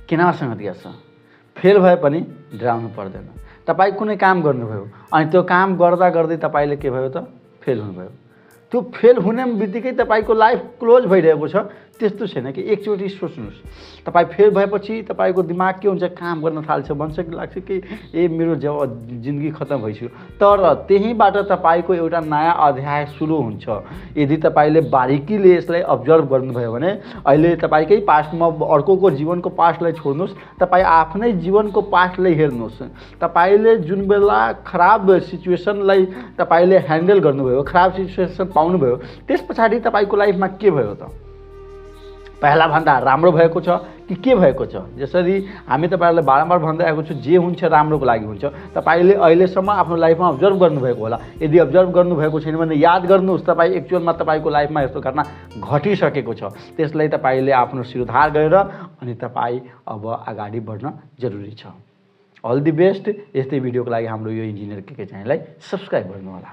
किन संगतिया छ फेल भए पनि डराउनु पर्दैन। तपाईँ कुनै काम गर्नुभयो अनि त्यो काम गर्दा गर्दै तपाईले के भयो त फेल हुनुभयो। त्यो फेल हुने बित्तिकै तपाईको लाइफ क्लोज भइरहेको छ त्यस्तो छैन कि एकचोटि सोच्नुस्। तपाईँ फेल भएपछि तपाईको दिमाग के हुन्छ काम गर्न थाल्छ भन्छ कि लाग्छ कि ए मेरो जिन्दगी खत्म भइसक्यो। तर त्यहीबाट तपाईको एउटा नयाँ अध्याय सुरु हुन्छ यदि तपाईले बारीकीले यसलाई अब्जर्भ गर्नुभयो भने। अहिले तपाईकै पास्टमा अर्कोको जीवनको पास्टलाई छोड्नुस् तपाई आफ्नै जीवनको पास्टलाई हेर्नुस्। तपाईले जुन बेला खराब सिचुएसनलाई तपाईले ह्यान्डल गर्नुभयो खराब सिचुएसन पाउनुभयो त्यसपछि तपाईको लाइफमा के भयो त पहिला भन्दा राम्रो भएको छ कि के भएको छ। जसरी हामी तपाईहरुलाई बारम्बार भन्दै आएको छु जे हुन्छ राम्रोको लागि हुन्छ। तपाईले अहिलेसम्म आफ्नो लाइफमा अब्जर्भ गर्नुभएको होला। यदि अब्जर्भ गर्नुभएको छैन भने याद गर्नुहोस् तपाई एक्चुअलमा तपाईको लाइफमा यस्तो घटना घटिसकेको छ। त्यसलाई तपाईले आफ्नो सुधार गरेर अनि तपाई अब अगाडि बढ्न जरुरी छ। All the best. यस्तै भिडियोको लागि हाम्रो यो इन्जिनियर के च्यानललाई सब्स्क्राइब गर्नु होला।